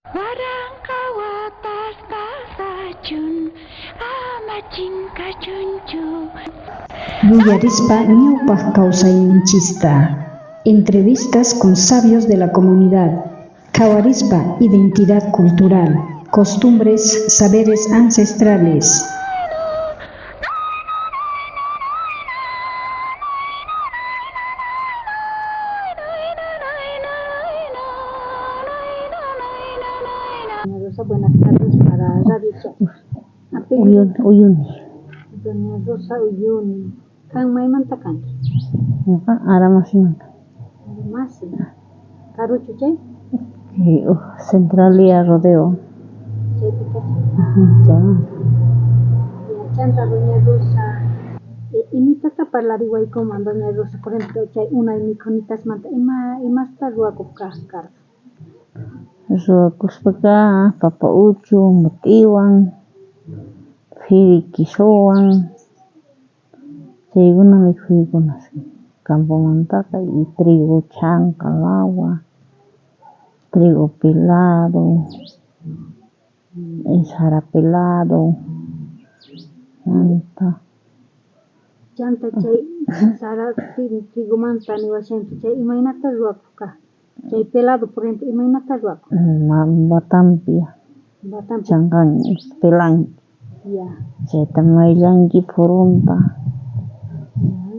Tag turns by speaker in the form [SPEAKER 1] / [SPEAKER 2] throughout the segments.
[SPEAKER 1] Waranqa watas pasachun, ama chinkachunchu.
[SPEAKER 2] Yuyarispa ñawpaj kawsayninchista. Entrevistas con sabios de la comunidad. Qhawarispa identidad cultural, costumbres, saberes ancestrales.
[SPEAKER 3] Doña Rosa, buenas tardes para Radio Chat.
[SPEAKER 4] Uyuni, Uyuni.
[SPEAKER 3] Doña Rosa Uyuni. Kan maymanta kanki?
[SPEAKER 4] Ñuqa Aramasimanta.
[SPEAKER 3] Aramasi. Karuchu chay?
[SPEAKER 4] Kay Centralia Rodeo.
[SPEAKER 3] Chaypi kashan.
[SPEAKER 4] Chaymanta.
[SPEAKER 3] Ya, chanta Doña Rosa, imitata parlariwaykuman Doña Rosa, por ejemplo, chay unay mikhunitasmanta, ima imasta ruwakuq kaq karqa?
[SPEAKER 4] Ruwakuspaqa papa uchu, mut'iwan, phiri quisuwan, chaykuna mikhuykunas campomantaqa y trigo chhanqa, lawa, trigo pelado, sara pelado, manta.
[SPEAKER 3] Chanta chay sara trigomanta niwashanki, chay imaynata ruwakuq kaq? Chay pelado, por ejemplo, imaynata ruwakuq?
[SPEAKER 4] Batampi
[SPEAKER 3] Batampi.
[SPEAKER 4] chanqanki, pelanki.
[SPEAKER 3] Ya.
[SPEAKER 4] Chayta mayllanki phurunta,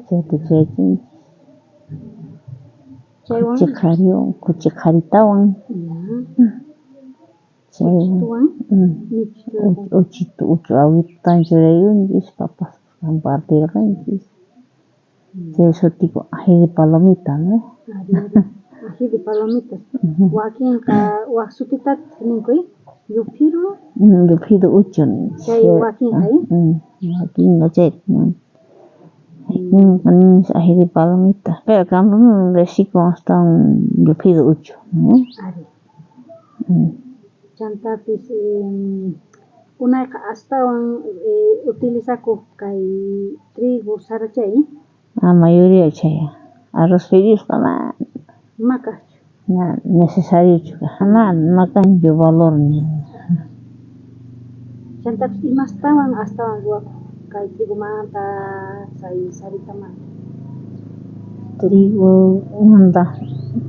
[SPEAKER 4] chayta chayachinki.
[SPEAKER 3] Chaywan
[SPEAKER 4] Khuchi qhariwan, khuchi qharitawan.
[SPEAKER 3] Ya.
[SPEAKER 4] Chaywan.
[SPEAKER 3] Khuchituwan michituwan.
[SPEAKER 4] Uchitu, uchu awitutan churayunchis, papas compartirqanchis. Chay sutiku ají de palomita, ¿no?
[SPEAKER 3] Ari, ari. Ají de palomitas. Wakinqa waj sutitataq ninku, lluphiru.
[SPEAKER 4] Lluphiru uchu ninchis.
[SPEAKER 3] Chay wakinqa,
[SPEAKER 4] Wakinqa chayta nin. Wakinqa ninchis ají de palomita, pero campoman riqsikun astawan lluphiru uchu, ¿no?
[SPEAKER 3] Ari. Chantapis unayqa astawan utilizakuq kay trigo sara chay.
[SPEAKER 4] Ah, mayoría chay. Arroz fideosqa mana.
[SPEAKER 3] Ma kaqchu.
[SPEAKER 4] Na necesariochu kaq, mana ma kanchu valor nin.
[SPEAKER 3] Chantapis imastawan astawan ruwakuq kay trigomanta, chay saritamanta.
[SPEAKER 4] Trigomanta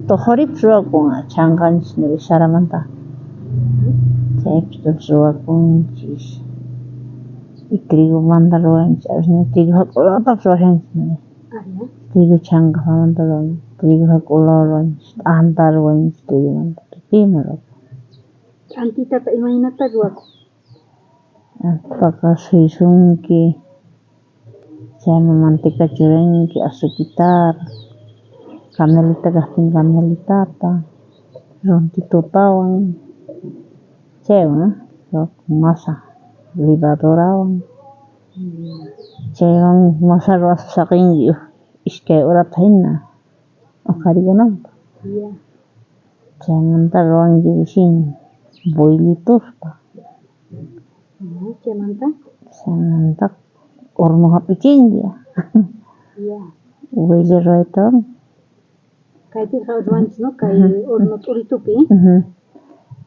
[SPEAKER 4] tojoripis ruwakun chhanqanchis saramanta. Chaypis ruwakunchis. Y trigomanta ruwanchis, a veces trigo jak'ulawatapis ruwashanchis. Trigo chhanqasamanta ruwanchis, trigo jak'ulawa ruwanchis, t'anta ruwanchis trigomanta, tukuyma ruwakun.
[SPEAKER 3] T'antitata imaynata ruwakun?
[SPEAKER 4] T'antataqa suysunki, chayman manteca churanki, azuquitara, canelita kaqtin canelitata, runtitutawan, chaywan ruwakun masa levadurawan. Chaywan masa ruwaspa saqinki uj iskay horata hina uqharikunanpaq. Chaymanta ruwanki recién bollitusta.
[SPEAKER 3] Chaymanta?
[SPEAKER 4] Chaymanta horno hap'ichinki. Bollo ruwaytawan.
[SPEAKER 3] Kaypiqa ruwanchis, no? Kay horno t'uritupi.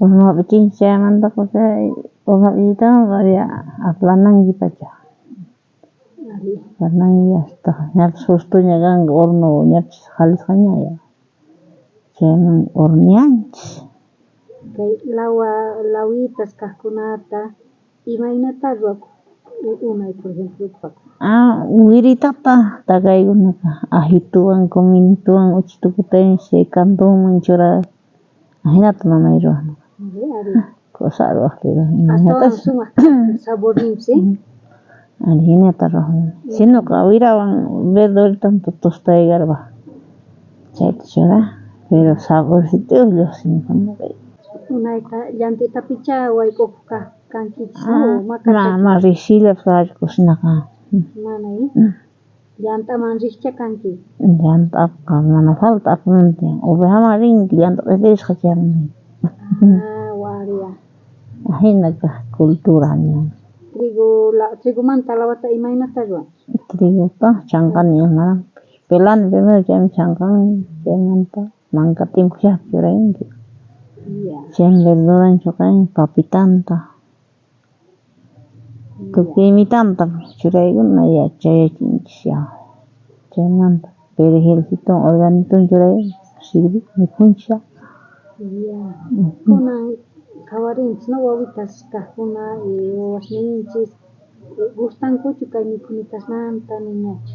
[SPEAKER 4] Horno hap'ichinki chaymantaqa chay horno hap'ichiytawan ya aplananki pacha. Aplananki hasta ñapis justoña kanqa horno ñapis qhalisqaña ya. Chayman horneanchis.
[SPEAKER 3] Kay lawa lawitas kaqkunata imaynata ruwakuq unay, por ejemplo?
[SPEAKER 4] Ah, wiritata takaykunaka ajituwan, cominituwan, uchitukutayan chay kantunman churaq ajinata mamay ruwaq.
[SPEAKER 3] Ari, ari.
[SPEAKER 4] Cosa ruwaq, pero
[SPEAKER 3] Astawan
[SPEAKER 4] imaynatas.
[SPEAKER 3] sumaq saborninpis,
[SPEAKER 4] Ari, jinata ruwaq. Sinoqa wirawan verduritanto tostaykarpa chayta churaq, pero saborcito lluqsin.
[SPEAKER 3] Unayqa llant'itapichá wayk'uq kaq kankichis,
[SPEAKER 4] Ah,
[SPEAKER 3] no?
[SPEAKER 4] ma, ma risilla cocinaqa.
[SPEAKER 3] Mana, llant'aman riqcha kanki.
[SPEAKER 4] Llant'aqa mana falta apamunti tiyan. Ovejaman rinki llant'a q'ipirisqa chayman.
[SPEAKER 3] Ah, wariya.
[SPEAKER 4] Ajina kaq cultura ña.
[SPEAKER 3] Trigo la, trigomanta lawata imaynata ruwanki?
[SPEAKER 4] Trigota chanqani mana pelani primero chayman chanqani, chaymanta manka timpushaqpi churayunki. Chay verduran choqan papitanta. Tukuy imitanta churaykuna ya chayachinchis ya. Chaymanta perejilcito organito churay sirve mikhunchis ya.
[SPEAKER 3] Ya. Kunan qhawarinchis, no, wawitas kaqkuna wawasninchis gustankuchu kay mikhunitasmanta niñachu?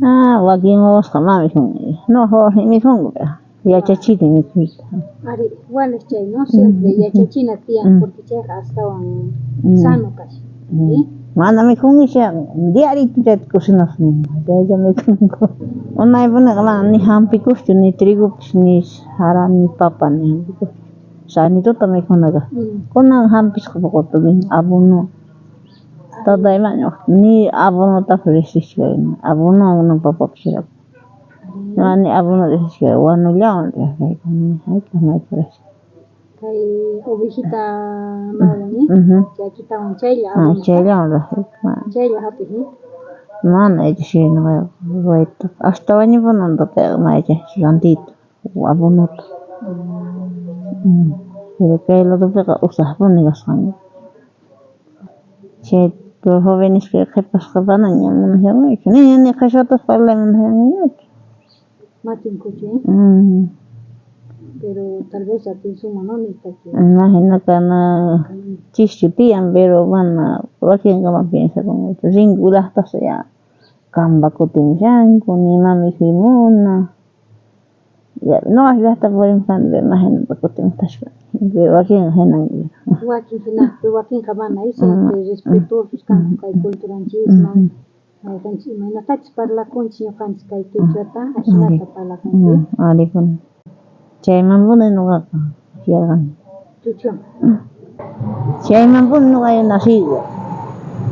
[SPEAKER 4] Ah, wakin wawasqa mana mikhunku. Nuqaq wawasniy mikhunku, pero yachachini mikhuyta.
[SPEAKER 3] Ari, igual es chay, ¿no? Siempre yachachina tiyan, porque chayqa astawan sano kashan. ¿Sí?
[SPEAKER 4] Mana mikhunkichu diarito chayta cocinaspa chaylla mikhunku. Unaypuniqa mana ni hampikuqchu ni trigopis ni jara ni papa ni hampikuqchu. Sanituta mikhuna kaq. Kunan hampisqa poqoto abono. Tatay mana ni abonotapis riqsischu kayku. Abono papapi churakun. Mana ni abono riqsischu kayku wanullawan kayku ni hayk'aq mayta riqsischu.
[SPEAKER 3] Kay ovejita mawan, chakitawan chaylla abono.
[SPEAKER 4] Chayllawan ruwaq.
[SPEAKER 3] Chaylla hap'iq.
[SPEAKER 4] Mana yachashani nuqayqa ruwayta. Hasta wañupunanta payqa mana yachanichu rantiyta abonota. Pero kay ladopiqa usaqpuni kasqanku. Chay jóvenes qhipasqa manaña munashankuñachu niña ni qheshwatapas parlayta munashankuñachu.
[SPEAKER 3] Matinkuchu, Pero tal vez atinsunman, no niytachu.
[SPEAKER 4] Imagina kana chischu tiyan, pero mana wakinqa mana piensakunkuchu rinku llaqtasta ya kampa kutimushanku nima mikhuy muna. Ya nuqash llaqta purimusqani pero imagínate kutimusqaspa pero wakinqa hinanku.
[SPEAKER 3] Wakin hinaqpi wakinqa mana, siempre respetuosos kanku kay culturanchisman. Mayqinchis imaynatachus parlakunchis ñuqanchis kay quechuata ajinata parlakunku.
[SPEAKER 4] Aripuni. Chaymanpuni nuqaqa yarqani.
[SPEAKER 3] Chuchuan.
[SPEAKER 4] Chaymanpuni nuqa naciyku.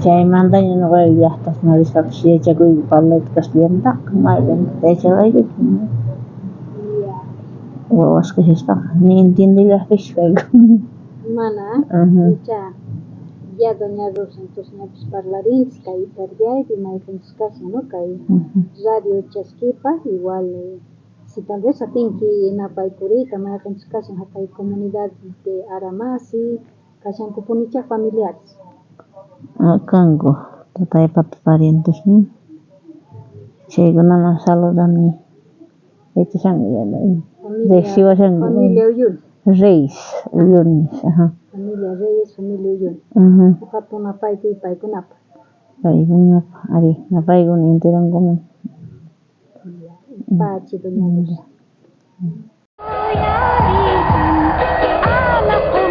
[SPEAKER 4] Chaymantaña nuqa llaqtasman rispapas yachakuyku parlayta castellanotaqa mayqinta yacharqaykuchu. Wawas kashaspaqa ni entiendellaqpischu kayku.
[SPEAKER 3] Mana, icha ya doña Rosa entonces ñapis parlarinchis kay tardeaypi mayqinchus kashan, no, kay radio Chasquipa igual si tal vez atinki napaykuriyta mayqinchus kashan haqay comunidad de Aramasi kashankupunicha familiares.
[SPEAKER 4] Kanku tataypata parientesnin chaykunaman saludani yachashanku ya riqsiwashanku.
[SPEAKER 3] Familia Uyuni.
[SPEAKER 4] Reyes Uyunis, ajá.
[SPEAKER 3] Familia Reyes, familia Uyuni. Hatun napaykuy paykunapaq.
[SPEAKER 4] Paykunapaq, ari, napaykuna enterankuman.
[SPEAKER 3] Pachi doña Rosa.
[SPEAKER 1] Uyarisun ama.